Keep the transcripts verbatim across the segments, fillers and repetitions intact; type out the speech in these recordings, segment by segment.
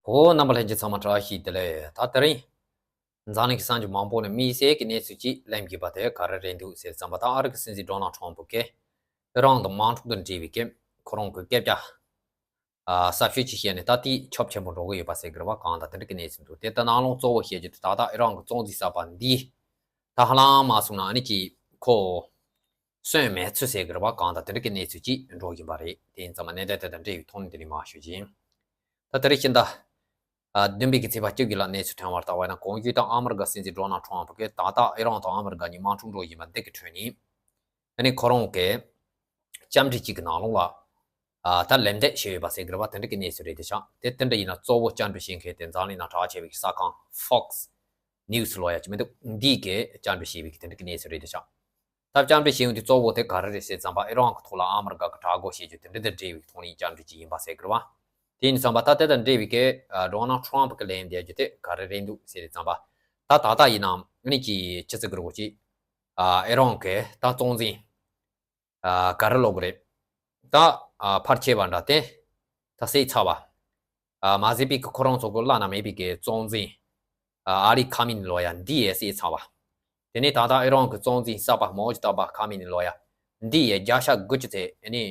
ཧོ། རྣམ་པ་ལྷན་རྒྱས་ཚང་མ་བཀྲ་ཤིས་བདེ་ལེགས། ད་དེ་རིང་འཛམ་གླིང་གི་གསར་འགྱུར་མང་པོ་ནས་དམིགས་བསལ་གྱི་གནས་ཚུལ་ཅིག་གླེང་གི་ཡོད་པ་དེ་ག་རེ་རེད་འདུག་ཟེར་ཙམ་པ། ད་ཨ་རི་གི་སྲིད་འཛིན་ཌོ་ནལ་ཊམ་ཕུ་གིས་ཨི་རན་དང་དམག་འཁྲུག་དང་འབྲེལ་བའི་གི་ཁོ་རང་གི་སྐད་ཆ་ཨ་གསར་ཤོས་ཅིག་བཤད་ནས། ད་དེ་ཁྱབ་ཆེན་པོ་འགྲོ་གི་ཡོད་པ་ཟེར་གི་རེད་བ། གང་ལྟར་དེ་འདྲ་གི་གནས་ཚུལ་འདུག་དེ་ལྟ་ནང་ལོགས་གཙོ་བོ་བཤད་རྒྱུ་དེ། ད་ལྟ་ཨི་རན་གི་གཙོ་འཛིན་གསར་པ་འདིས་ད་ཧ་ལམ་མ་སོང་ན་ཨ་ནི་ཅིག་ཁོ་གསོན་མེད་ཚུལ་ཟེར་གི་རེད་བ། གང་ལྟར་དེ་འདྲ་གི་གནས་ཚུལ་ཅིག་འགྲོ་བཞིན་པ་རེད། དེ་ཡིན་ཙང་མ་གནད་དོན་དེ་དང་འབྲེལ་བའི་ཐོག་ནས་དེ་རིང་མར་ཞུ་རྒྱུ་ཡིན། ད་དེ་རིང་ཕྱི་ཟླ་ཨ་བདུན་པའི་གི་ཚེས་པ་བཅུ་དགུ་ལ་གནས་ཚུལ་ཐོན་པར་བལྟས་པ་ཡིན་ན། གོང་ཞུས་ལྟར་ཨ་མི་རི་ཀ་སྲིད་འཛིན་ཌོ་ནལ་ཊམ་ཕུ་གིས་ད་ལྟ་ཨི་རན་དང་ཨ་མི་རི་ཀ་གཉིས་དམག་འཁྲུག་འགྲོ་བཞིན་པ་འདི་གི་ཁྲོད་ནས་ཨ་ནི་ཁོ་རང་གིས་བཅར་འདྲི་གཅིག་གི་ནང་ལོགས་ལ་ཨ་ད་ལན་འདེབས་བྱས་ཡོད་པ་ཟེར་གི་རེད་བ། དེ་འདྲ་གི་གནས་ཚུལ་རེད་དེ་ཆགས། དེ་དེ་འདྲ་ཡིན་ན་གཙོ་བོ་བཅར་འདྲི་བྱེད་མཁན་དེ་འཛམ་གླིང་ནང་གྲགས་ཆེ་བའི་གསར་ཁང་Fox News ལབ་ཡ་ཅིག་མི་འདུག་འདི་གིས་བཅར་འདྲི་བྱས་པའི་གི་དེ་འདྲ་གི་གནས་ཚུལ་རེད་དེ་ཆགས། ད་བཅར་འདྲི་བྱེད་ཡོང་དུས་གཙོ་བོ་དེ་ག་རེ་རེད་ཟེར་ཙམ་པ། ཨི་རན་གི་ཐོག་ལ་ཨ་མི་རི་ཀ་གི་དྲག་རྒོལ་བྱེད་རྒྱུ་དེ་འདྲ་དང་འབྲེལ་བའི་ཐོག་ནས་བཅར་འདྲི་ཅིག་ཡིན་པ་ཟེར་གི་རེད་བ། དེ་ཡིན་ཙང་པ་ད་དེ་དང་འབྲེལ་བའི་གི་ཨ་ཌོ་ནལ་ཊམ་ཕུ་གི་ལན་འདེབས་རྒྱུ་དེ་ག་རེ་རེད་འདུག་ཟེར་ཙམ་པ། ད་ད་ལྟ་ཡིན་ན་ཨ་ནི་ཅིག་ཅི་ཟེར་གི་རེད་གོ་ཅིག་ཨ་ཨི་རན་གི་ད་གཙོ་འཛིན་ཨ་ག་རེ་ལབ་དགོས་རེད། ད་ཨ་ཕལ་ཆེ་བ་འདྲ་དེ་ད་བསད་ཚར་བ། ཨ་མ་ཟད་པའི་གི་ཁོ་རང་ཚོ་གི་བླ་ན་མེད་པའི་གི་གཙོ་འཛིན་ཨ་ཨ་ལི་ཁ་མི་ནི་ལབ་ཡ་འདི་ཡང་བསད་ཚར་བ། དེ་ནས་ད་ལྟ་ཨི་རན་གི་གཙོ་འཛིན་གསར་པ་མོ་ཇི་ཏཱ་བ་ཁ་མི་ནི་ལབ་ཡ་འདི་ཡང་བརྒྱ་ཆ་དགུ་བཅུ་ཚེ་ཨ་ནི་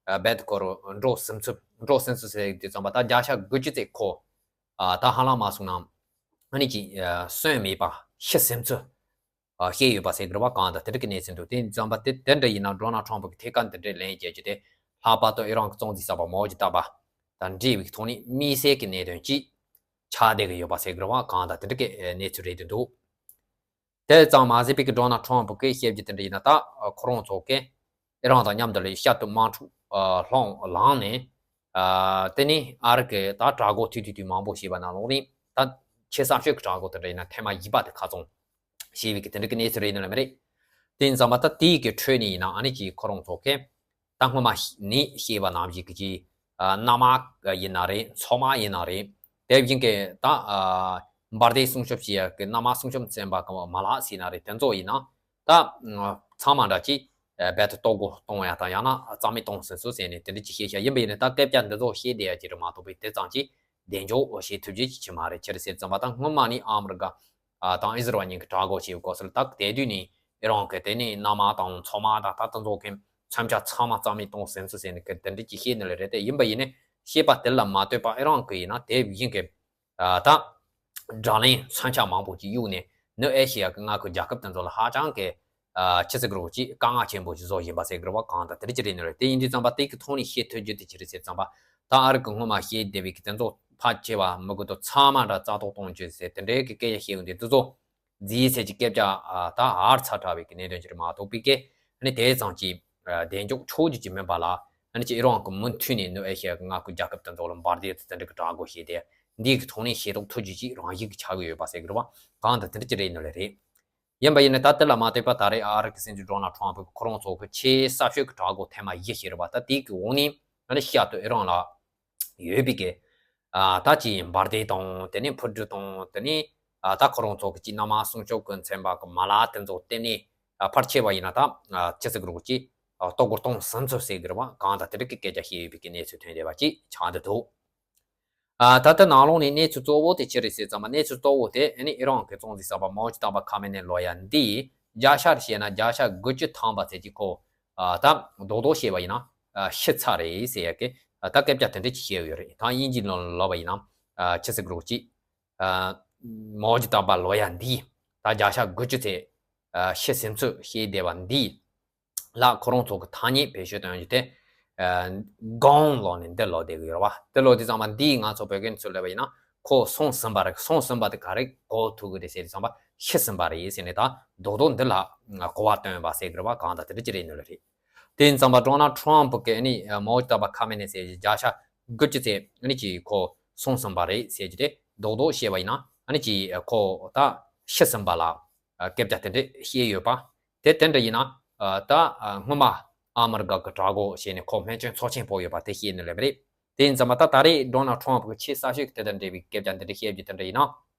ཨ་རྦད་དེ་ཁོ་རང་འགྲོ་ཟིན་ཚུལ། འགྲོ་ཟིན་ཚུལ་ཟེར་དུས་ཙམ་པ་ད་བརྒྱ་ཆ་དགུ་བཅུ་ཚེ་ཁོ་ཨ་ད་ཧ་ལམ་མ་སོང་ན་ཨ་ནི་ཅིག་ཨ་གསོན་མེད་པ་ཤི་ཟིན་ཚུལ་ཨ་བཤད་ཡོད་པ་ཟེར་གི་རེད་བ། གང་ལྟར་དེ་འདྲ་གི་གནས་ཚུལ་འདུག་དེ་ཙམ་པ་དེ་དེ་འདྲ་ཡིན་ན་ཌོ་ནལ་ཊམ་ཕུ་གི་ཐད་ཀར་འདི་འདྲའི་ལན་བརྒྱབ་རྒྱུ་དེ་ལྷག་པར་དུ་ཨི་རན་གི་གཙོ་འཛིན་གསར་པ་མོ་ཇི་ཏཱ་བ་དང་འབྲེལ་བའི་ཐོག་ནས་དམིགས་བསལ་གྱི་གནད་དོན་ཅིག་ཆགས་བསྡད་ཀྱི་ཡོད་པ་ཟེར་གི་རེད་བ། གང་ལྟར་དེ་འདྲ་གི་གནས་ཚུལ་རེད་འདུག་དེ་ཙམ་མ་ཟད་པའི་གི་ཌོ་ནལ་ཊམ་ཕུ་གིས་བཤད་རྒྱུ་དེ་འདྲ་ཡིན་ན། ད་ཁོ་རང་ཚོ་གིས་ཨི་རན་དང་མཉམ་དུ་ལ་ཤར་དུ་དམག་འཁྲུག་ཨ་ལངས་ལངས་ནས། ཨ་དེ་ནས་ཨ་རི་གི་ད་དྲག་རྒོལ་ཐུང་ཐུང་ཐུང་མང་པོ་བྱས་པ་ནང་ལོགས་ནས། ད་ཆེས་གསར་ཤོས་ཀྱི་དྲག་རྒོལ་དེ་འདྲ་ཡིན་ན་ཐེངས་མ་བཞི་པ་དེ་ཁ་ཚང་བྱས་པའི་གི་དེ་འདྲ་གི་གནས་ཚུལ་རེད་ནི་ལ་མི་རེད། དེ་ཡིན་ཙང་མ་ད་དེའི་གི་ཁྲོད་ནས་ཡིན་ན་ཨ་ནི་ཅིག་ཁོ་རང་ཚོ་གིས་ད་སྔོན་མ་ནས་བཤད་པ་ནང་བཞིན་གི་ཅིག་ཨ་གནམ་དམག་ཡིན་ན་རེད། མཚོ་དམག་ཡིན་ན་རེད། དེ་བཞིན་གི་ད་ཨ་འབར་མདེལ་སྲུང་སྐྱོབ་བྱེད་ཡ་གི་གནམ་དམག་སྲུང་སྐྱོབ་ཚན་པ་གི་མ་ལག་ཟེར་ན་རེད། དེ་ཚོ་ཡིན་ན་ད་ཚང་མ་འདྲ་ཅིག་ཨ་རྦད་དེ་གཏོར་རྒོལ་གཏོང་ཡ་དང་ཡང་ན་རྩ་མེད་གཏོང་ཟིན་སོང་ཟེར་ནས་དེ་འདྲ་ཅིག་བཤད་ཤག་ཡིན་པ་ཡིན་ན་ད་སྐད་ཆ་འདི་ཚོ་བཤད་བསྡད་ཡ་ཅིག་རེད་མ་གཏོགས་པའི་དེ་ཙམ་ཅིག་གདེང་འཇོག་བྱེད་ཐུབ་རྒྱུ་ཅིག་ཆེ་མ་རེད། ཅི་རེད་ཟེར་ཙམ་པ་ད་སྔོན་མ་ནས་ཨ་མི་རི་ཀ་ཨ་དང་ཨི་ཟི་རལ་གཉིས་ཀྱི་དྲག་རྒོལ་བྱེད་པའི་སྐབས་སུ་ལ་ད་དེ་དུས་ནས་ཨི་རན་གྱིས་དེ་ནས་གནམ་དམག་དང་མཚོ་དམག་དང་ད་ལྟ་ཚོ་གི་མཚོན་ཆ་ཚང་མ་རྩ་མེད་གཏོང་ཟིན་སོང་ཟེར་ནས་གི་དེ་འདྲ་ཅིག་བཤད་ནི་ལ་རེད། དེ་ཡིན་པ་ཡིན་ནའི་བཤད་པ་དེ་ལ་མ་ལྟོས་པ་ཨི་རན་གྱིས་ཡིན་ན་དེ་བཞིན་གྱི་ཨ་ད་དྲག་ལན་མཚོན་ཆ་མང་པོ་ཅིག་གཡུགས་ནས་ནུབ་ཨེ་ཤི་ཡ་གི་མངའ་ཁུལ་རྒྱལ་ཁབ་དེ་ཚོ་ལ་ཧ་ཅང་གི་ཨ་ཅི་ཟེར་དགོས་རེད་གོ་ཅིག་དཀའ་ངལ་ཆེན་པོ་ཅིག་བཟོ་བཞིན་པ་ཟེར་དགོས་རེད་བ། གང་ལྟར་དེ་འདྲ་ཅིག་རེད་ནི་རེད། དེ་ཡིན་དུས་ཙམ་པ་དེ་གི་ཐོག་ནས་བཤད་ཐུབ་རྒྱུ་དེ་ཅི་རེད་ཟེར་ཙམ་པ། ད་ཨ་རི་གི་སྔོན་མ་བཤད་བསྡད་པའི་གི་དེ་ཚོ་ཕལ་ཆེ་བ་མི་དགོས་དོ་ཚང་མ་འདྲ་རྩ་གཏོར་གཏོང་རྒྱུ་ཟེར་དེ་འདྲའི་གི་སྐད་ཆ་བཤད་ཡོང་དུས་འདི་ཚོ་རྫིས་ཟེར་གྱི་སྐད་ཆ་ཨ་ད་ཧར་ཚ་དྲགས་པའི་གི་གནད་དོན་ཅིག་རེད་མ་གཏོགས་པའི་གི་ཨ་ནི་དེ་ཙམ་གྱི་ཨ་གདེང་འཇོག་ཆོག་རྒྱུ་ཅིག་མིན་པ་ལ། ཨ་ནི་ཅིག་ཨི་རན་གྱིས་མུ་མཐུད་ནས་ནུབ་ཨེ་ཤི་ཡ་གི་མངའ་ཁུལ་རྒྱལ་ཁབ་དེ་ཚོ་ལ་འབར་མདེལ་དེ་འདྲ་གི་དྲག་རྒོལ་བྱས་ཏེ་འདིའི་གི་ཐོག་ནས་ཤེས་རྟོགས་ཐུབ་རྒྱུ་ཅིག་རང་བཞིན་གྱི་ཆགས་ཀྱི་ཡོད་པ་ཟེར་གི་རེད་བ། གང་ལྟར་དེ་འདྲ་ཅིག་རེད་ནི་ལ་རེད། ཡིན་པ་ཡིན་ན་ད་དེ་ལ་མ་ལྟོས་པ་ད་རེས་ཨ་རི་གི་སྲིད་འཛིན་ཌོ་ནལ་ཊམ་ཕུ་ཁོ་རང་ཚོ་གི་ཆེས་གསར་ཤོས་ཀྱི་དྲག་རྒོལ་ཐེངས་མ་བཞི་ཞིག་རེད་བ། ད་དེའི་གི་འོག་ནས་ཨ་ནི་ཤར་དུ་ཨི་རན་ལ་ཡོད་པའི་གི་ཨ་ད་ཅིག་འབར་མདེལ་དང་དེ་ནས་འཕུར་གྲུ་དང་དེ་ནས་ཨ་ད་ཁོ་རང་ཚོ་གི་ཅིག་གནམ་དམག་སྲུང་སྐྱོབ་ཀྱི་ཚན་པ་གི་མ་ལག་དེ་ཚོ་བརྟེན་ནས་ཨ་ཕལ་ཆེ་བ་ཡིན་ན་ད་ཨ་ཅི་ཟེར་དགོས་རེད་གོ་ཅིག་ཨ་གཏོར་རྒོལ་གཏོང་ཟིན་ཚུལ་ཟེར་གི་རེད་བ། གང་ལྟར་དེ་འདྲ་གི་སྐད་ཆ་བཤད་ཡོད་པའི་གི་གནས་ཚུལ་ཐོན་བསྡད་པ་ཅིག་ཆགས་བསྡད་འདུག་ཨ་ད་ལྟ་ནང་ལོགས་ནས་གནས་ཚུལ་གཙོ་བོ་དེ་ཅི་རེད་ཟེར་ཙམ་པ། གནས་ཚུལ་གཙོ་བོ་དེ་ཨ་ནི་ཨི་རན་གྱི་གཙོ་འཛིན་གསར་པ་མོ་ཇི་ཏཱ་བ་ཁ་མེ་ནེ་ལབ་ཡ་འདིས་བརྒྱ་ཆ་བཤད་ན་བརྒྱ་ཆ་དགུ་བཅུ་ཐམ་པ་ཙམ་ཅིག་ཁོ་ཨ་ད་རྡོག་རྡོག་བཤད་པ་ཡིན་ན་ཨ་ཤི་ཚར་རེད་ཟེར་ཡ་གི་ཨ་ད་སྐད་ཆ་དེ་འདྲ་ཅིག་བཤད་ཡོད་རེད། ད་དབྱིན་ཇི་ལ་ལབ་པ་ཡིན་ན་ཨ་ཅི་ཟེར་དགོས་རེད་གོ་ཅིག་ཨ་མོ་ཇི་ཏཱ་བ་ལབ་ཡ་འདིས་ད་བརྒྱ་ཆ་དགུ་བཅུ་ཙམ་ཨ་ཤི་ཟིན་ཚུལ་བཤད་བསྡད་པ་འདིས། ལ་ཁོ་རང་ཚོ་གི་ཐ་སྙད་བེད་སྤྱོད་གཏོང་རྒྱུ་དེ། ཨ་གོང་ལོག་ནས་འདི་ལོག་བསྡད་ཀྱི་ཡོད་རེད་བ། འདི་ལོག་དུས་ཙམ་པ་འདིས་ང་ཚོ་བོད་སྐད་ཚུར་ལབ་པ་ཡིན་ན་ཁོ་སོང་ཟིན་པ་རེད། སོང་ཟིན་པ་དེ་ག་རེ་གོ་ཐུབ་ཀྱི་རེད་ཟེར་དུས་ཙམ་པ་ཤི་ཟིན་པ་རེད་ཟེར་ནས་ད་རྡོག་རྡོག་འདི་ལ་གོ་བ་སྟོན་པ་ཟེར་གྱི་རེད་བ། གང་ལྟར་དེ་འདྲ་ཅིག་རེད་ནི་ལ་རེད། དེ་ཡིན་ཙམ་པ་ཌོ་ནལ་ཊམ་ཕུ་གིས་ནི་མོ་ཇི་ཏཱ་བ་ཁ་མེ་ནེ་ཟེར་བརྒྱ་ཆ་དགུ་བཅུ་ཙམ་ནི་ཅིག་ཁོ་སོང་ཟིན་པ་རེད་ཟེར་རྒྱུ་དེ་རྡོག་རྡོག་བཤད་པ་ཡིན་ན་ནི་ཅིག་ཁོ་ད་ཤི་ཟིན་པ་ལ་སྐད་ཆ་དེ་འདྲ་བཤད་ཡོད་པ། དེ་དེ་འདྲ་ཡིན་ན་ཨ་ད་ཨ་སྔོན་མ་ཨ་མི་རི་ཀ་གི་དྲག་རྒོལ་བྱས་ནས་ཁོ་སྨན་བཅོས་ཚབས་ཆེན་ཕོག་ཡོད་པ་དེ་ཤེས་ནི་ལེ་བ་རེད། དེ་ཡིན་ཙང་མ་ད་ད་རེས་ཌོ་ནལ་ཊམ་ཕུ་གི་ཆེས་གསར་ཤོས་ཀྱི་དེ་དང་འབྲེལ་བའི་སྐད་ཆ་འདི་འདྲ་བཤད་རྒྱུ་དེ་འདྲ་ཡིན་ན།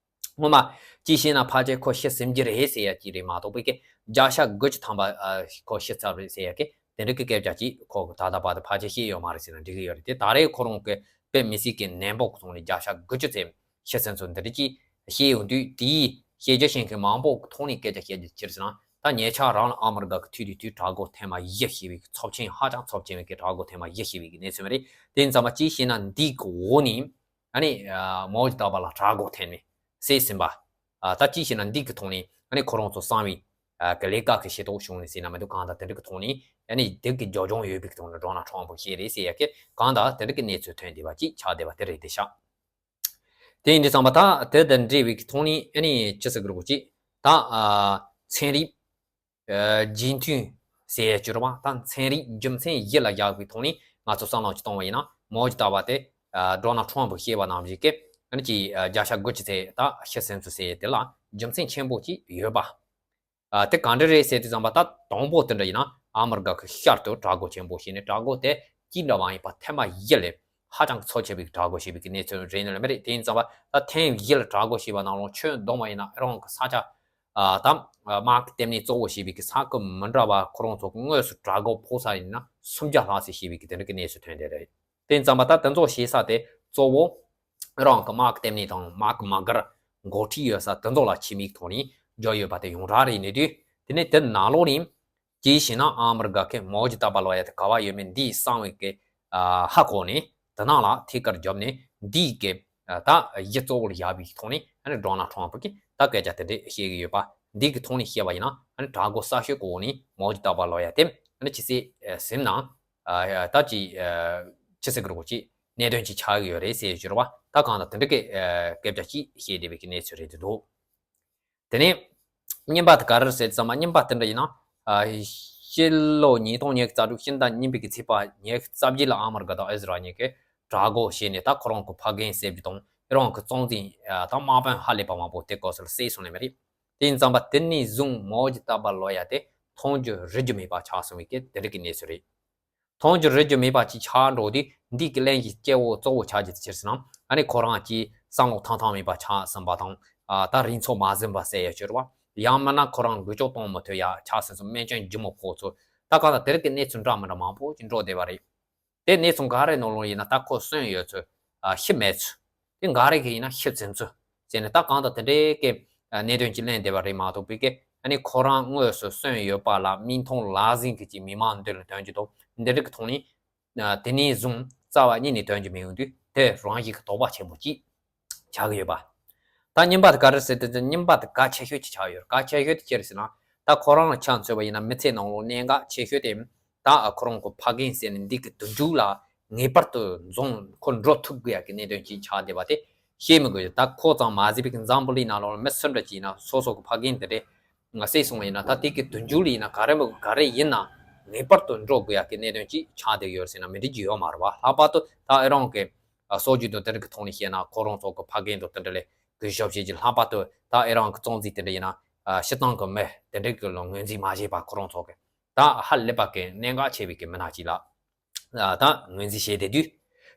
སྔོན་མ་ཅིག་བཤད་ན་ཕལ་ཆེར་ཁོ་ཤི་ཟིན་གྱི་རེད་ཟེར་ཡ་ཅིག་རེད་མ་གཏོགས་པའི་གི་བརྒྱ་ཆ་དགུ་བཅུ་ཐམ་པ་ཨ་ཁོ་ཤི་ཚར་རེད་ཟེར་ཡ་གི་དེ་འདྲ་གི་སྐད་ཆ་ཅིག་ཁོ་གི་ད་ལྟ་བར་དུ་ཕལ་ཆེར་བཤད་ཡོད་མ་རེད་ཟེར་ན་འགྲིག་གི་ཡོད་རེད། དེ་ད་རེས་ཁོ་རང་གི་ དཔེ་མི་སྲིད་ཀྱི་ནན་པོ་གི་ཐོག་ནས་བརྒྱ་ཆ་དགུ་བཅུ་ཙམ་ཤི་ཚད་ཚོ་འདི་འདྲ་ཅིག་བཤད་ཡོང་དུས། དེའི་བཤད་རྒྱུ་ཤེས་མཁན་མང་པོ་གི་ཐོག་ནས་སྐད་ཆ་བཤད་རྒྱུ་ཅི་རེད་ཟེར་ན། ད་ཉེ་ཆར་རང་ལ་ཨ་མི་རི་ཀ་གི་མཐུད་དེ་དུས་དྲག་རྒོལ་ཐེངས་མ་བཞི་ཞེས་པའི་ཚབས་ཆེན་ཧ་ཅང་ཚབས་ཆེན་པའི་དྲག་རྒོལ་ཐེངས་མ་བཞི་ཞེས་པའི་གནས་ཚུལ་མ་རེད། དེ་ཡིན་ཙམ་པ་ཅིའི་ཕྱིར་ན་འདི་གི་འོག་ནས་ཨ་ནི་མའོ་ཅི་ཏཱ་པ་ལ་དྲག་རྒོལ་ཐེངས་མ་བྱས་ཟིན་པ། ད་ཅིའི་ཕྱིར་ན་འདི་གི་ཐོག་ནས་ཨ་ནི་ཁོ་རང་ཚོ་གསང་བའི་གི་ལས་ཀ་གི་ཤེས་རྟོགས་བྱུང་ནས་ཟེར་ན་མི་འདུག་གང་ལྟར་དེ་འདྲ་གི་ཐོག་ནས་ཨ་ནི་དེ་གི་རྒྱབ་ལྗོངས་ཡོད་པའི་ཐོག་ནས་ཌོ་ནལ་ཊམ་ཕུ་བཤད་རེད་ཟེར་ཡ་གི་གང་ལྟར་དེ་འདྲ་གི་གནས་ཚུལ་ཐོན་བསྡད་པ་ཅིག་ཆགས་བསྡད་པ་དེ་རེད་དེ་ཤག་དེ་ཡིན་དུས་ཙམ་པ་ད་དེ་དང་འབྲེལ་བའི་གི་ཐོག་ནས་ཨ་ནི་ཅི་ཟེར་དགོས་རེད་གོ་ཅིག་ད་ཚན་རིག་རྗེས་མཐུན་ཟེར་ཡ་ཅིག་རེད་པ། ད་ཚན་རིག་རྒྱུ་མཚན་གཞི་ལ་བཞག་པའི་ཐོག་ནས་ང་ཚོ་བསམ་བློ་ཅིག་གཏོང་བ་ཡིན་ན། མའོ་ཅི་ཏཱ་པ་དེ་ཌོ་ནལ་ཊམ་ཕུ་བཤད་པ་ནང་བཞིན་གི་ཨ་ནི་ཅིག་བརྒྱ་ཆ་དགུ་བཅུ་ཙམ་ད་ཤི་ཟིན་ཚུལ་ཟེར་ཡ་དེ་ལ་རྒྱུ་མཚན་ཆེན་པོ་ཅིག་ཡོད་པ། ཨ། དེ་ག་འདྲ་རེད་ཟེར་དུས་ཙམ་པ། ད་དང་པོ་དེ་འདྲ་ཡིན་ན་ཨ་མི་རི་ཀ་གི་ཤར་དུ་དྲག་རྒོལ་ཆེན་པོ་བྱས་ནས། དྲག་རྒོལ་དེ་གཅིག་འདྲ་མ་ཡིན་པ་ཐེངས་མ་བཞི་ལས་ཧ་ཅང་གི་ཚབས་ཆེ་བའི་དྲག་རྒོལ་བྱས་པའི་གི་གནས་ཚུལ་རེད་ནི་ལ་མི་རེད། དེ་ཡིན་ཙམ་པ་ད་ཐེངས་བཞི་ལ་དྲག་རྒོལ་བྱས་པ་ནང་ལོགས་ཁྱོན་བསྡོམས་པ་ཡིན་ན་ཨི་རན་གི་ས་ཆ། ཨ། ད་དམག་གི་ལྟེ་གནས་གཙོ་བོ་བྱས་པའི་གི་ས་ཁུལ་མི་འདྲ་བ་ཁོ་རང་ཚོ་གི་དངོས་སུ་དྲག་རྒོལ་ཕོག་ས་ཡིན་ན་སུམ་བརྒྱ་ལྷག་ཙམ་བྱས་པའི་གི་དེ་འདྲ་གི་གནས་ཚུལ་ཐོན་བསྡད་རེད། དེ་ཙམ་པ་ད་དེ་ཚོ་བྱེད་ས་དེ་གཙོ་བོ་རང་གི་དམག་གི་ལྟེ་གནས་དང་དམག་གི་དམག་སྒར་འགོ་ཁྲིད་ཡོད་ས་དེ་ཚོ་ལ་ཕྱི་མིག་ཐོག་ནས་འཇོག་ཡོད་པ་དེ་ཡོངས་གྲགས་རེད། ནས་དུས་དེ་ནས་དེ་ནང་ལོགས་ནས་ཅིའི་ཕྱིར་ན་ཨ་མི་རི་ཀ་གི་མའོ་ཅི་ཏཱ་པ་ལབ་ཡ་དེ་ག་བ་ཡོད་མེད་འདིའི་གསང་བའི་གི་ཨ་ཧ་གོ་ནས་དེ་ནང་ལ་ཐད་ཀར་རྒྱབ་ནས་འདིའི་གི་ད་གཞི་གཙོ་བོར་བཞག་པའི་ཐོག་ནས་ཨ་ནི་ཌོ་ནལ་ཊམ་ཕུ་གིས་ད་སྐད་ཆ་དེ་འདྲས་བཤད་གི་ཡོད་པ། འདི་གི་ཐོག་ནས་བཤད་པ་ཡིན་ན་ཨ་ནི་དྲག་རྒོལ་གསར་ཤོས་གི་འོག་ནས་མའོ་ཅི་ཏཱ་པ་ལབ་ཡ་དེ་ཨ་ནི་ཅི་ཟེར་ཟིན་ན་ཨ་ད་ཅི་ཨ་ཅི་ཟེར་གི་རེད་གོ་ཅི་གནད་དོན་ཅིག་ཆགས་ཀྱི་ཡོད་རེད་ཟེར་ཞུ་རེད་བ། ད་གང་ལྟར་དེ་འདྲ་གི་ཨ་སྐད་ཆ་ཅིག་བཤད་བསྡད་པའི་གི་གནས་ཚུལ་རེད་འདུག་དེ་ནས་གཉིས་པ་དེ་ག་རེ་རེད་ཟེར་ཙམ་པ། གཉིས་པ་དེ་འདྲ་ཡིན་ན། ཨ། ཕྱི་ལོ་ཉིས་སྟོང་ཉི་ཤུ་རྩ་དྲུག་ཕྱི་ཟླ་གཉིས་པའི་གི་ཚེས་པ་ཉི་ཤུ་རྩ་བརྒྱད་ལ་ཨ་མི་རི་ཀ་དང་ཨི་ཟི་རལ་གཉིས་ཀས་དྲག་རྒོལ་བྱས་ནས་ད་ཁོ་རང་གི་ཕ་རྒན་བསད་རྒྱུ་དང་ཨི་རན་གི་གཙང་འཛིན་དང་དམག་དཔོན་ཧ་ལས་པ་མང་པོ་དེ་སྐབས་སུ་ལ་བསད་སོང་ནི་མ་རེད། དེ་ཡིན་ཙམ་པ་དེ་ནས་བཟུང་མའོ་ཅི་ཏཱ་པ་ལབ་ཡ་དེ་མཐོང་རྒྱུ་རིག་རྒྱུ་མེད་པ་ཆགས་སོང་བའི་གི་དེ་འདྲ་གི་གནས་ཚུལ་རེད། མཐོང་རྒྱུ་རིག་རྒྱུ་མེད་པ་ཅིག་ཆགས་འགྲོ་དུས་འདི་གི་གླེང་གཞི་སྐྱེ་བོ་གཙོ་བོ་ཆགས་རྒྱུ་དེ་ཅི་རེད་ཟེར་ན། ཨ་ནི་ཁོ་རང་གི་བསམ་བློ་ཐང་ཐང་མེད་པ་ཆགས་ཟིན་པ་དང་། ཨ། ད་རིག་ཚོགས་མ་ཟིན་པ་ཟེར་ཡ་ཅིག་ཡོད་རེད་བ། ཡང་མིན་ན་ཁོ་རང་འགུལ་སྐྱོད་གཏོང་མི་ཐུབ་ཡ་ཆགས་ཟིན་སོང་། སྨན་བཅོས་ལྗིད་མོ་ཕོག་ཚུལ། ད་གང་ལྟར་དེ་རིགས་ཀྱི་གནས་ཚུལ་འདྲ་མི་འདྲ་མང་པོ་ཅིག་འགྲོ་བསྡད་པ་རེད། དེ་གནས་ཚུལ་ག་རེ་ནང་ལོགས་ཡིན་ན་ད་ཁོ་གསོན་ཡོད་ཚུལ། ཨ། ཤི་མེད་ཚུལ། དེ་འགའ་རེ་གིས་ཡིན་ན་ཤི་ཟིན་ཚུལ་ཟེར་ནས་ད་གང་ལྟར་དེ་འདྲའི་གི་གནད་དོན་ཅིག་གླེང་བསྡད་པ་རེད་མ་གཏོགས། པའི་གི་ཨ་ནི་ཁོ་རང་དངོས་སུ་གསོན་ཡོད་པ་ལ་མིག་མཐོང་ལག་ཟིན་གི་ཅིག་མི་མང་མདུན་ལ་ཐོན་རྒྱུ་དང་འདི་འདྲ་གི་ཐོག་ནས། ཨ། དེ་ནས་བཟུང་རྩ་བ་ཉིད་ནས་ཐོན་རྒྱུ་མི་ཡོང་དུས་དེ་རང་བཞིན་གི་དོགས་པ་ཆེན་པོ་ཅིག་ཆགས་ཀྱི་ཡོད་པ། ད་གཉིས་པ་དེ་ག་རེ་ཟེར་དུས། གཉིས་པ་དེ་གལ་ཆེ་ཤོས་ཅིག་ཆགས་ཡོད་རེད། གལ་ཆེ་ཤོས་དེ་ཅི་རེད་ཟེར་ན། ད་ཁོ་རང་ལ་ཆ་མཚོན་པ་ཡིན་ན་མི་ཚེ་ནང་ལོགས་གནད་འགག་ཆེ་ཤོས་དེ། ད་ཁོ་རང་གི་ཕ་རྒན་ཟེར་ནས་འདི་གི་དུས་མཇུག་ལ་ངེས་པར་དུ་འཛོམས། ཁོ་འགྲོ་ཐུབ་དགོས་ཡ་གི་གནད་དོན་ཅིག་ཆགས་བསྡད་པ་དེ་བཤད་མི་དགོས། ད་ཁོ་ཙམ་མ་ཟད་པའི་གི་འཛམ་བུ་གླིང་ནང་ལོགས་ལ་མི་སུ་འདྲ་ཅིག་ཡིན་ན་སོ་སོ་གི་ཕ་རྒན་དེ་འདྲས་བསད་སོང་བ་ཡིན་ན། ད་དེ་གི་དུས་མཇུག་ལ་ཡིན་ན་ག་རེ་མི་དགོས། ག་རེ་ཡིན་ན་ངེས་པར་དུ་འགྲོ་དགོས་ཡ་གི་གནད་དོན་ཅིག་ཆགས་བསྡད་ཡོད་ཟེར་ན་མི་འགྲིག་རྒྱུ་ཡོད་མ་རེད་བ། ལྷག་པར་དུ་ད་ཨི་རན་གི་སྲོལ་རྒྱུན་དང་དེ་འདྲ་གི་ཐོག་ནས་བཤད་ན། ཁོ་རང་ཚོ་གི་ཕ་རྒན་དང་དེ་འདྲ་ལས་གུས་ཞབས་བྱེད་རྒྱུ། ལྷག་པར་དུ་ད་ཨི་རན་གི་གཙང་འཛིན་དེ་འདྲ་ཡིན་ན། ཨ། སྤྱིར་བཏང་གི་མི་དེ་འདྲ་གི་ལ་ངོས་འཛིན་མ་བྱས་པ། ཁོ་རང་ཚོ་གི་ད་ཧ་ལས་པ་གི་གནད་འགག་ཆེ་བའི་གི་མི་སྣ་ཅིག་ལ། ཨ། ད་ངོས་འཛིན་བྱས་བསྡད་དུས།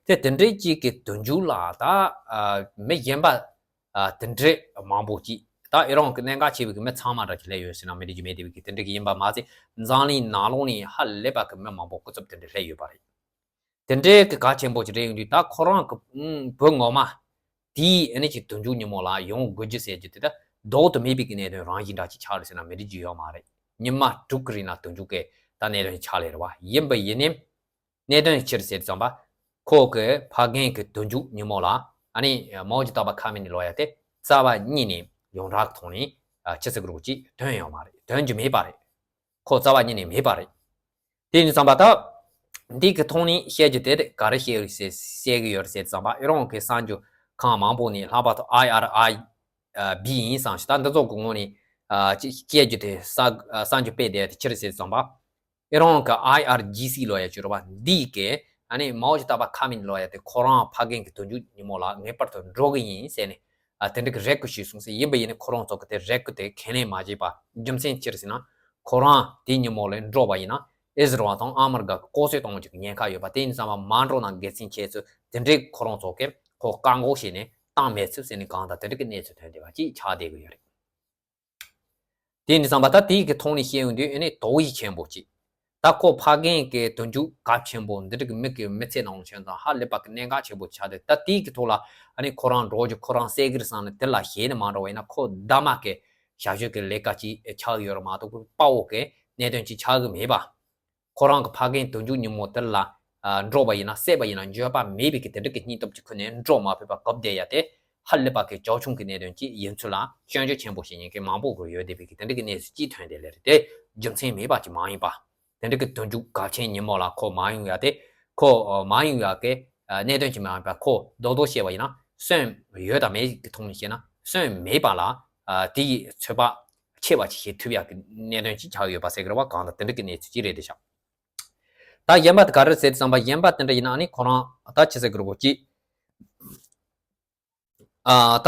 དེ་དེ་འདྲའི་ཅིག་གི་དུས་མཇུག་ལ་ད། ཨ། མི་གཞན་པ། ཨ། དེ་འདྲའི་མང་པོ་ཅིག་ད་ཨི་རན་གི་གནད་འགག་ཆེ་བའི་གི་མི་ཚང་མ་འདྲ་ཅིག་སླེབས་ཡོད་ཟེར་ན་མི་འགྲིག་རྒྱུ་མེད་བསྡད་པའི་གི་དེ་འདྲ་གི་ཡིན་པ་མ་ཟད། འཛམ་གླིང་ནང་ལོགས་ནས་ཧ་ལས་པ་གི་མི་མང་པོ་སྐུ་ཚབ་དེ་འདྲ་སླེབས་ཡོད་པ་རེད། དེ་འདྲའི་གི་གལ་ཆེན་པོ་ཅིག་རེད། ཡོང་དུས་ད་ཁོ་རང་གི་བུ་ངོ་མ་དེའི་ཨ་ནི་ཅིག་དུས་མཇུག་ཉིན་མོ་ལ་ཡོང་དགོས་རྒྱུ་ཟེར་རྒྱུ་དེ་ད་ལྡོག་ཏུ་མེད་པའི་གི་གནད་དོན་རང་བཞིན་འདྲ་ཅིག་ཆགས་རེད་ཟེར་ན་མི་འགྲིག་རྒྱུ་ཡོད་མ་རེད། ཉི་མ་དྲུག་གི་རིང་ལ་དུས་མཇུག་གི་ད་གནད་དོན་ཆགས་ལེ་རེད་བ། ཡིན་པ་ཡིན་ནའི་གནད་དོན་ཅི་རེད་ཟེར་ཙམ་པ། ཁོ་གི་ཕ་རྒན་གི་དུས་མཇུག་ཉིན་མོ་ལ་ཨ་ནི་མའོ་ཅི་ཏཱ་པ་ཁ་མི་ནི་ལོ་ཡ་དེ་རྩ་བ་ཉིད་ནས་ཡོངས་གྲགས་ཐོག་ནས་ཨ་ཅི་ཟེར་དགོས་རེད་གོ་ཅིག་ཐོན་ཡོད་མ་རེད། ཐོན་རྒྱུ་མེད་པ་རེད། ཁོ་རྩ་བ་ཉིད་ནས་མེད་པ་རེད། དེ་ཡིན་ཙམ་པ་ད་འདི་གི་ཐོག་ནས་བཤད་རྒྱུ་དེ་ག་རེ་བཤད་ཡོད་ཟེར་བཤད་གི་ཡོད་རེད་ཟེར་ཙམ་པ། ཨི་རན་གི་གསར་འགྱུར་ཁང་མང་པོ་ནས། ལྷག་པར་དུ་ཨའི་ཨར་ཨའི་བི་ཡིན་བསམ་ཞིག་ད་འདི་ཚོ་གི་ངོས་ནས་ཨ་ཅིག་བཤད་རྒྱུ་དེ་གསར་གསར་འགྱུར་སྤེལ་བསྡད་དེ་ཅི་རེད་ཟེར་ཙམ་པ། ཨི་རན་གི་ཨའི་ཨར་ཇི་སི་ལོ་ཡ་ཅིག་ཡོད་རེད་བ། འདི་གི་ཨ་ནི་མའོ་ཅི་ཏཱ་པ་ཁ་མི་ནི་ལོ་ཡ་དེ་ཁོ་རང་ཕ་རྒན་གི་དུས་མཇུག་ཉིན་མོ་ལ་ངེས་པར་དུ་འགྲོ་གི་ཡིན་ཟེར་ནས། ཨ། དེ་འདྲ་གི་རེ་སྐུལ་ཞུས་སོང་ཟེར། ཡིན་པ་ཡིན་ནའི་ཁོ་རང་ཚོ་གི་དེ་རེ་སྐུལ་དེ་ཁས་ལེན་མ་བྱས་པ། རྒྱུ་མཚན་ཅི་རེད་ཟེར་ན། ཁོ་རང་དེ་ཉིན་མོ་ལ་འགྲོ་བ་ཡིན་ན་ཨི་ཟི་རལ་དང་ཨ་མི་རི་ཀ་གི་ལྐོག་གསོད་གཏོང་རྒྱུ་གི་ཉེན་ཁ་ཡོད་པ། དེ་ཡིན་ཙང་མ་མ་འགྲོ་ན་དགེ་མཚན་ཆེ་ཚུལ་དེ་འདྲའི་ཁོ་རང་ཚོ་གི་ཁོ་བཀག་འགོག་བྱས་ནས་བཏང་མེད་ཚུལ་ཟེར་ནས་གང་ལྟར་དེ་འདྲ་གི་གནས་ཚུལ་ཐོན་བསྡད་པ་ཅིག་ཆགས་བསྡད་གི་ཡོད་རེད། དེ་ཡིན་ཙང་མ་ད་དེའི་གི་ཐོག་ནས་བཤད་ཡོང་དུས་ཨ་ནི་དོགས་ཡིག་ཆེན་པོ་ཅིག་ད་ཁོ་ཕ་རྒན་གྱི་དོན་རྒྱུགས་གལ་ཆེན་པོ་འདི་འདྲ་གི་མི་གི་མི་ཚེ་ནང་ལ་ཆེན་ཙང་ཧ་ལས་པ་གི་གནད་འགག་ཆེན་པོ་ཆགས་ཏེ། ད་དེའི་གི་ཐོག་ལ་ཨ་ནི་ཁོ་རང་འགྲོ་རྒྱུ་ཁོ་རང་སེ་གིར་སང་ནས་དེ་ལ་ཞེད་ནས་མ་འགྲོ་བ་ཡིན་ན། ཁོ་བདག་མ་གི་ཞབས་ཞུ་གི་ལས་ཀ་ཅིག་ཆགས་ཡོད་ར་མ་གཏོགས་དཔའ་བོ་གི་གནད་དོན་ཅིག་ཆགས་གི་མེད་པ། ཁོ་རང་གི་ཕ་རྒན་དོན་རྒྱུགས་ཉིན་མོ་དེ་ལ་ཨ་འགྲོ་བ་ཡིན་ན་བསད་པ་ཡིན་ན་འགྱོད་པ་མེད་པའི་གི་དེ་འདྲ་གི་སྙིང་སྟོབས་ཀྱི་ཁུར་ནས་འགྲོ་མ་ཕོད་པ་གབ་བསྡད་ཡ་དེ་ཧ་ལས་པ་གི་ཅོལ་ཆུང་གི་གནད་དོན་ཅིག་ཡིན་ཚུལ་ལ་སྐྱོན་བརྗོད་ཆེན་པོ་བྱེད་མཁན་གི་མང་པོ་གི་ཡོད་བསྡད་པའི་གི་དེ་འདྲ་གི་གནས་ཚུལ་ཅིག་ཐོན་བསྡད་ལེ་རེད། དེ་རྒྱུ་མཚན་མེད་པ་ཅིག་མ་ཡིན་པ། དེ་འདྲ་གི་དོན་རྒྱུགས་གལ་ཆེན་ཉིན་མོ་ལ་ཁོ་མ་ཡོང་ཡ་དེ། ཁོ་ཨ་མ་ཡོང་ཡ་གི་ཨ་གནད་དོན་ཅིག་མ་ཡིན་པ། ཁོ་རྡོག་རྡོག་བཤད་པ་ཡིན་ན་སོན་ཡོད་དང་མེད་ཀྱི་ཐོག་ནས་བཤད་ན་སོན་མེད་པ་ལ་ཨ་དེ་ཡི་ཚོད་དཔག་ཆེ་བ་ཅིག་བྱེད་ཐུབ་ཡ་གི་གནད་དོན་ཅིག་ཆགས་ཡོད་པ་ཟེར་གི་རེད་བ། གང་ལྟར་དེ་འདྲ་གི་གནས་ཚུལ་ཅིག་རེད་དེ་ཤག་ད་གཞན་པ་དེ་ག་རེ་ཟེར་བསམ་པ། གཞན་པ་དེ་འདྲ་ཡིན་ན་ཨ་ནི་ཁོ་རང་ད་ཅི་ཟེར་གི་རེད་གོ་ཅི། ཨ་ད་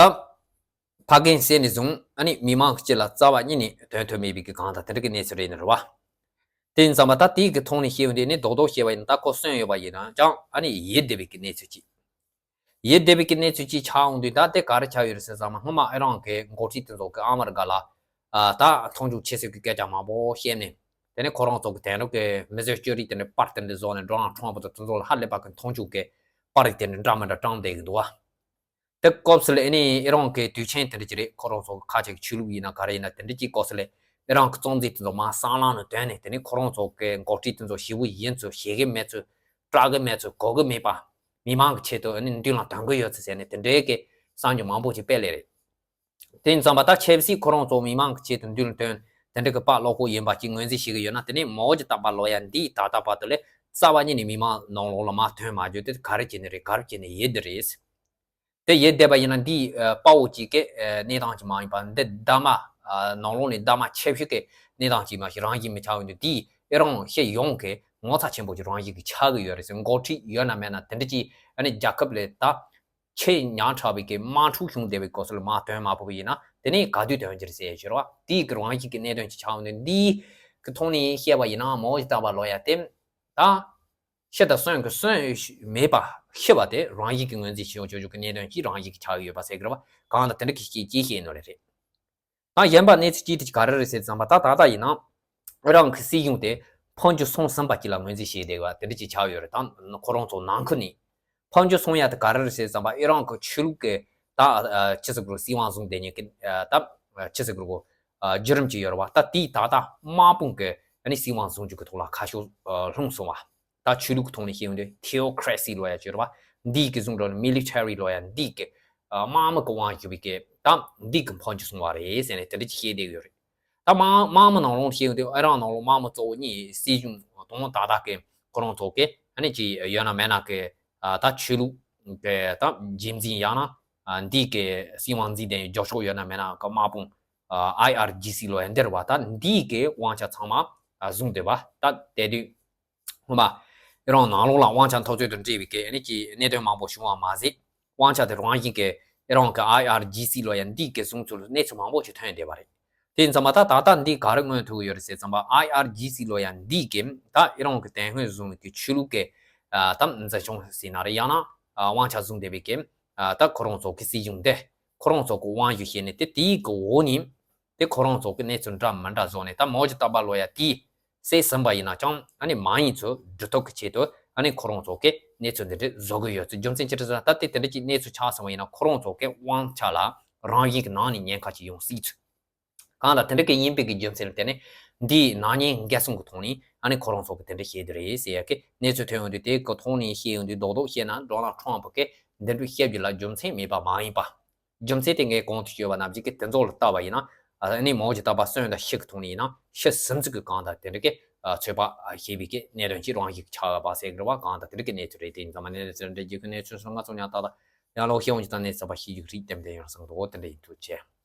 ཕ་རྒན་བསད་ནས་བཟུང་ཨ་ནི་མི་མང་གི་སྤྱི་ལ་རྩ་བ་ཉིད་ནས་དོན་དུ་མེད་པའི་གི་གང་ལྟར་དེ་འདྲ་གི་གནས་ཚུལ་རེད་ནི་རེད་བ། དེ་ཡིན་ཙང་མ་ད་དེའི་གི་ཐོག་ནས་བཤད་ཡོང་དུས་ནི་རྡོག་རྡོག་བཤད་པ་ཡིན་ན་ད་ཁོ་སོན་ཡོད་པ་ཡིན་ན་ཅང་ཨ་ནི་ཡིད་བདེ་བའི་གི་གནས་ཚུལ་ཅིག་ཡིད་བདེ་བའི་གི་གནས་ཚུལ་ཅིག་ཆགས་ཡོང་དུས་ད་དེ་ག་རེ་ཆགས་ཡོད་རེད་ཟེར་ཙང་མ། སྔོན་མ་ཨེ་རང་གི་འགོ་ཁྲིད་དེ་ཚོ་གི་ཨ་མ་རི་ཀ་ལ་ཨ་ད་མཐོང་ཆུང་ཆེ་ཤོས་ཀྱི་སྐད་ཆ་མང་པོ་བཤད་ནས། དེ་ནས་ཁོ་རང་ཚོ་གི་དེང་རབས་ཀྱི་མི་བཟོས་སྤྱོད་རིགས་དེ་འདྲ་པར་དེ་འདྲ་བཟོ་ནས་ཌོ་ནལ་ཊམ་པ་དང་དེ་ཚོ་ལ་ཧ་ལས་པ་གི་མཐོང་ཆུང་གི་པར་རིས་དེ་འདྲ་འདྲ་མི་འདྲ་བཀྲམ་བསྡད་ཀྱི་འདུག་བ། དེ་སྐབས་སུ་ལ་ཨེ་ནི་ཨེ་རང་གི་དུས་ཆེན་དེ་འདྲ་ཅིག་རེད། ཁོ་རང་ཚོ་གི་ཁ་ཅིག་ཆོས་ལུགས་ཡིན་ན་ག་རེ་ཡིན་ན་དེ་འདྲ་ཅིག་སྐབས་སུ་ལ་ཨེ་རང་གི་རྩོམ་རྩིས་དེ་ཚོ་མར་སྲང་ལམ་ནང་བཏོན་ནས། དེ་ནས་ཁོ་རང་ཚོ་གི་འགོ་ཁྲིད་དེ་ཚོ་ཞེ་པོ་ཡིན་ཚུལ། ཤེས་ཀྱི་མེད་ཚུལ། སྐྲག་གི་མེད་ཚུལ། གོ་གི་མེད་པ། མི་མང་གི་ཆེད་དུ་ཨ་ནི་མདུན་ལ་ཐོན་གི་ཡོད་ཚུལ་ཟེར་ནས་དེ་འདྲའི་གི་གསར་འགྱུར་མང་པོ་ཞིག་སྤེལ་ལེ་རེད། དེ་ཡིན་ཙང་མ་ད་ཆབ་སྲིད་ཁོ་རང་ཚོ་མི་མང་གི་ཆེད་དུ་མདུན་ལ་ཐོན། དེ་འདྲ་གི་དཔའ་བློ་ཁོག་ཡིན་པ་ཅིག་ངོས་འཛིན་བྱེད་གི་ཡོད་ན། དེ་ནས་མའོ་ཅི་ཏག་པ་ལོ་ཡ་འདིས་ད་ལྟ་བར་དུ་ལས་རྩ་བ་ཉིད་ནས་མི་མང་ནང་ལོགས་ལ་མར་ཐོན་མ་བཅུག་དེ་ག་རེ་བྱས་ནས་རེད། ག་རེ་བྱས་ནས་ཡིད་བདེ་རེད། དེ་ཡིད་བདེ་བ་ཡིན་ན་འདི་ཨ་དཔའ་བོ་གཅིག་གི་ཨ་གནས་སྟངས་ཅིག་མ་ཡིན་པ། འདི་གདམ་མ་ཨ་ནང་ལོགས་ནས་གདམ་མ་ཆེ་ཤོས་ཀྱི་གནས་སྟངས་ཅིག་མ་ཞིག་རང་བཞིན་མི་ཆགས་ཡོང་དུས། འདི་ཨེ་རང་སྤྱི་ཡོངས་ཀྱི་ངོ་ཚ་ཆེན་པོ་ཅིག་རང་བཞིན་གྱིས་ཆགས་ཀྱི་ཡོད་རེད་ཟེར། འགོ་ཁྲིད་ཡོད་ན་མེད་ན་དེ་འདྲ་ཅིག་ཨ་ནི་རྒྱལ་ཁབ་ལ་ད་ཆེས་ཉག་ཕྲ་བའི་གི་དམག་འཁྲུག་བྱུང་བསྡད་པའི་སྐབས་སུ་ལ་མར་ཐོན་མ་ཕོད་པ་ཡིན་ན་དེ་ནས་ག་དུས་ཐོན་གྱི་རེད་ཟེར་ཡ་ཅིག་རེད་བ། དེའི་གི་རང་བཞིན་གྱི་གནད་དོན་ཅིག་ཆགས་ཡོང་དུས། འདིའི་གི་ཐོག་ནས་བཤད་པ་ཡིན་ན་མའོ་ཅི་ཏག་པ་ལོ་ཡ་དེ་ད། ཤི་དང་གསོན་གྱི་གསོན་མེད་པ་ཤི་བ་དེ་རང་བཞིན་གྱི་ངོས་འཛིན་བྱེད་ཡོང་ཆོག་ཆོག་གི་གནད་དོན་གྱིས་རང་བཞིན་གྱིས་ཆགས་ཡོད་པ་ཟེར་གི་རེད་བ། གང་ལྟར་དེ་འདྲ་གི་ཤེས་ཀྱིས་ཤེས་ནོ་རེད་རེད། ད་གཞན་པ་གནས་ཚུལ་གཅིག་དེ་ག་རེ་རེད་ཟེར་ཙམ་པ། ད་ད་ལྟ་ཡིན་ན་ཨེ་རང་གི་སྲིད་གཞུང་དེ་ཕམ་རྒྱུ་སོང་ཟིན་པ་གཅིག་ལ་ངོས་འཛིན་བྱས་བསྡད་པ་དེ་འདྲ་གཅིག་ཆགས་ཡོད་རེད། ད་ཁོ་རང་ཚོ་ནང་ཁུལ་ནས་ཕམ་རྒྱུ་སོང་ཡ་དེ་ག་རེ་རེད་ཟེར་ཙམ་པ། ཨེ་རང་གི་ཆོས་ལུགས་ཀྱི་ད་ཆི་ཟེར་དགོས་རེད། སྲིད་དབང་བཟུང་བསྡད་མཁན་གྱི་ད་ཆི་ཟེར་དགོས་རེད། བརྒྱུད་རིམ་གཅིག་ཡོད་རེད་བ། ད་དེས་ད་ལྟ་དམག་དཔུང་གི་ཨ་ནི་སྲིད་དབང་བཟུང་རྒྱུ་གི་ཐོག་ལ་ཁ་ཕྱོགས་ལྷུང་སོང་བ། ད་ཆོས་ལུགས་ཀྱི་ཐོག་ནས་བཤད་ཡོང་དུས་ཐི་ཨོ་ཀ་རེ་སི་ལབ་ཡ་ཅིག་ཡོད་རེད་བ། འདི་གི་བཟུང་འགྲོ་ནས་མི་ལི་ཊ་རི་ལབ་ཡ་འདི་གི་ཨ་དམག་མི་གི་དབང་ཞུ་བའི་གི་ད་འདི་གི་ཕམ་རྒྱུ་སོང་བ་རེད་ཟེར་ནས་དེ་འདྲ་ཅིག་བཤད་བསྡད་ཡོད་རེད། ད་དམག་དམག་མི་ནང་ལོགས་བཤད་ཡོང་དུས་ཨེ་རང་ནང་ལོགས་དམག་མི་གཙོ་བོ་གཉིས་སྲིད་གཞུང་དང་ད་ལྟ་གི་ཁོ་རང་ཚོ་གི་ཨ་ནི་ཅིག་ཡོད་ན་མེད་ན་གི་ཨ་ད་ཆོས་ལུགས་གི་ད་རྒྱུད་འཛིན་ཡང་ན་ཨ་འདི་གི་སྲིད་དབང་འཛིན་བསྡད་ཡོད་རྒྱབ་ཕྱོགས་ཡོད་ན་མེད་ན་གི་དམག་དཔུང་ཨ་ཨའི་ཨར་ཇི་སི་ལབ་ཡ་འདི་རེད་བ། ད་འདི་གི་དབང་ཆ་ཚང་མ་ཨ་བཟུང་བསྡད་པ། ད་དེ་དུས་ཧོ་མ། ཨེ་རང་ནང་ལོགས་ལ་དབང་ཆ་འཐབ་རྩོད་དང་འབྲེལ་བའི་གི་ཨ་ནི་ཅིག་གནད་དོན་མང་པོ་བྱུང་བ་མ་ཟད། དབང་ཆ་དེ་རང་བཞིན་གི་ཨེ་རང་གི་ཨའི་ཨར་ཇི་སི་ལབ་ཡ་འདི་གི་བཟུང་ཚུལ་གནས་ཚུལ་མང་པོ་ཞིག་ཐོན་བསྡད་པ་རེད། དེ་ཡིན་ཙང་མ་ད་ད་ལྟ་འདི་ག་རེ་མངོན་ཐུབ་ཀྱི་ཡོད་རེད་ཟེར་ཙམ་པ། ཨའི་ཨར་ཇི་སི་ལབ་ཡ་འདི་གི་ད་ཨེ་རང་གི་དེ་སྔོན་བཟུང་བའི་གི་ཆོས་ལུགས་གི་ཨ་ད་འཛིན་སྐྱོང་ཟེར་ན་རེད། ཡང་ན་ཨ་དབང་ཆ་བཟུང་བསྡད་པའི་གི་ཨ་ད་ཁོ་རང་ཚོ་གི་སྲིད་གཞུང་འདི་ཁོ་རང་ཚོ་གི་དབང་ཞུ་བྱས་ནས་དེ་དེའི་གི་འོག་ནས། དེ་ཁོ་རང་ཚོ་གི་གནས་ཚུལ་འདྲ་མི་འདྲ་བཟོ་ནས། ད་མའོ་ཅི་ཏག་པ་ལབ་ཡ་དེས་བསད་ཟིན་པ་ཡིན་ན་ཅང་ཨ་ནི་མ་ཡིན་ཚུལ་སྒྲུབ་ཐབས་ཀྱི་ཆེད་དུ་ཨ་ནི་ཁོ་རང་ཚོ་གི་གནས་ཚུལ་འདི་འདྲ་བཟོ་གི་ཡོད་ཚུལ། རྒྱུ་མཚན་ཅི་རེད་ཟེར་ན། ད་དེ་དེ་འདྲ་ཅིག་གནས་ཚུལ་ཆགས་སོང་བ་ཡིན་ན་ཁོ་རང་ཚོ་གི་དབང་ཆ་ལ་རང་བཞིན་གྱི་ནང་ནས་ཉེན་ཁ་ཅིག་ཡོང་སྲིད་ཚུལ། གང་ལ་དེ་འདྲ་གི་ཡིན་པའི་གི་རྒྱུ་མཚན་ལ་བརྟེན་ནས་འདིའི་ནག་ཉེས་འགེལ་སྲུང་གི་ཐོག་ནས་ཨ་ནི་ཁོ་རང་ཚོ་གི་དེ་འདྲ་བཤད་དེ་རེད་ཟེར་ཡ་གི་གནས་ཚུལ་ཐོན་ཡོང་དུས། དེ་གི་ཐོག་ནས་བཤད་ཡོང་དུས་རྡོག་རྡོག་བཤད་ན་ཌོ་ནལ་ཊམ་པ་གི་འདི་འདྲ་བཤད་རྒྱུ་ལ་རྒྱུ་མཚན་མེད་པ་མ་ཡིན་པ། རྒྱུ་མཚན་དེ་ངས་གོང་དུ་ཞུས་པ་ནང་བཞིན་གྱི་དེ་ཚོ་ལ་བལྟས་པ་ཡིན་ན། ཨ་ནི་མའོ་ཅི་ཏག་པ་གསོན་དང་ཤི་གི་ཐོག་ནས་ཡིན་ན་ཤི་ཟིན་ཚུལ་གྱི་གང་དང་དེ་འདྲ་གི་ཚོད་དཔག་བྱེད་པའི་གི་གནད་དོན་གྱི་རང་བཞིན་ཆགས་ཡོད་པ་ཟེར་གི་རེད་བ། གང་དང་དེ་འདྲ་གི་གནས་ཚུལ་རེད། དེ་ཡིན་ཙང་མ་གནས་ཚུལ་འདྲ་རྒྱུ་གི་གནས་ཚུལ་སོང་ང་ཚོ་ཉག་ཏག་ཏག་ཡང་ལོག་ཤེས་འོང་ཅི་དང་གནས་ཚུལ་པ་ཤེས་རྒྱུ་རིགས་ལྟེམ་ལྟེམ་ཡང་སང་འདུག་དེ་འདྲ་ཡིན་ཐུགས་རྗེ་ཆེ།